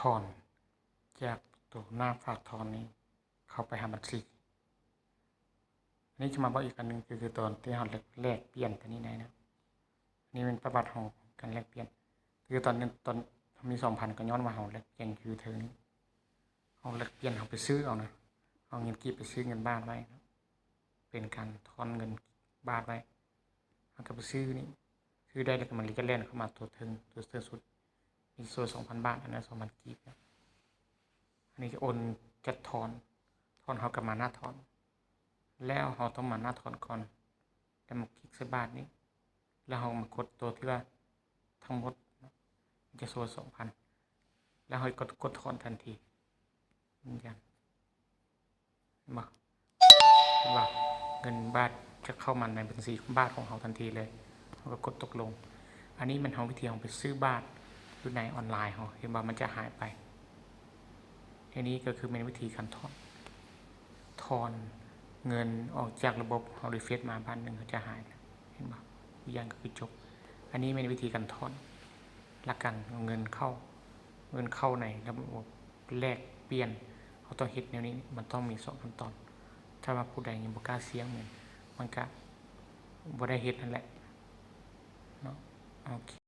ຖອນຈາກໂຕໜ້າຝາກຖອນນີ້ເຂົ້າໄປຫາບັນຊີ. ອັນນີ້ຈະມາບອກອີກອັນໜຶ່ງ ກໍຄືຕອນທີ່ເຮົາແລກ ແລກປ່ຽນຕົວນີ້ໄດ້ນະ. ອັນນີ້ແມ່ນປະຫວັດຂອງການແລກປ່ຽນ. ຄືຕອນ ຕອນເຮົາມີສອງພັນ ກໍຍ້ອນວ່າເຮົາແລກປ່ຽນຢູ່ເທິງນີ້. ເຮົາແລກປ່ຽນ ເຮົາໄປຊື້ເອົານະ. ເອົາເງິນກີບໄປຊື້ເງິນບາດໄວ້ເນາະ. ເປັນການຖອນເງິນບາດໄວ້. ເຮົາກໍໄປຊື້ນີ້ ຊື້ໄດ້ແລ້ວກໍມັນກໍຈະແລ່ນເຂົ້າມາຕົວເທິງ ຕົວເທິງສຸດ ມີໂຊສອງພັນບາດ ອັນນັ້ນສອງພັນກີບນະ. ອັນນີ້ຈະໂອນ ຈະຖອນ ຖອນເຮົາກໍມາໜ້າຖອນ ແລ້ວເຮົາຕ້ອງມາໜ້າຖອນກ່ອນ ແລ້ວມາຄລິກໃສ່ບາດນີ້ ແລ້ວເຮົາມາກົດຕົວທີ່ວ່າທັງໝົດເນາະ ມັນຈະໂຊສອງພັນ ແລ້ວເຮົາກໍກົດຖອນທັນທີ ຢືນຢັນ. ເຫັນບໍ່? ເຫັນບໍ່? ເງິນບາດຈະເຂົ້າມາໃນບັນຊີບາດຂອງເຮົາທັນທີເລີຍ. ເຮົາກໍກົດຕົກລົງ. ອັນນີ້ແມ່ນເຮົາ ວິທີເຮົາໄປຊື້ບາດຢູ່ໃນອອນລາຍເຮົາ. ເຫັນບໍ່? ມັນຈະຫາຍໄປ. ອັນນີ້ກໍຄືແມ່ນວິທີການຖອນ ຖອນເງິນອອກຈາກລະບົບເຮົາ ຣີເຟຣຊມາບາດໜຶ່ງ ເຮົາຈະຫາຍແລ້ວ. ເຫັນບໍ່? ທຸກຢ່າງກໍຄືຈົບ. ອັນນີ້ແມ່ນວິທີການຖອນ. ຫຼັກການເອົາເງິນເຂົ້າ ເງິນເຂົ້າໃນລະບົບແລກປ່ຽນ ເຮົາຕ້ອງເຮັດແນວນີ້ ມັນຕ້ອງມີສອງຂັ້ນຕອນ. ຖ້າວ່າຜູ້ໃດຍັງບໍ່ກ້າສ່ຽງ ມັນ ມັນກະບໍ່ໄດ້ເຮັດຫັ້ນແຫຼະເນາະ. ໂອເຄ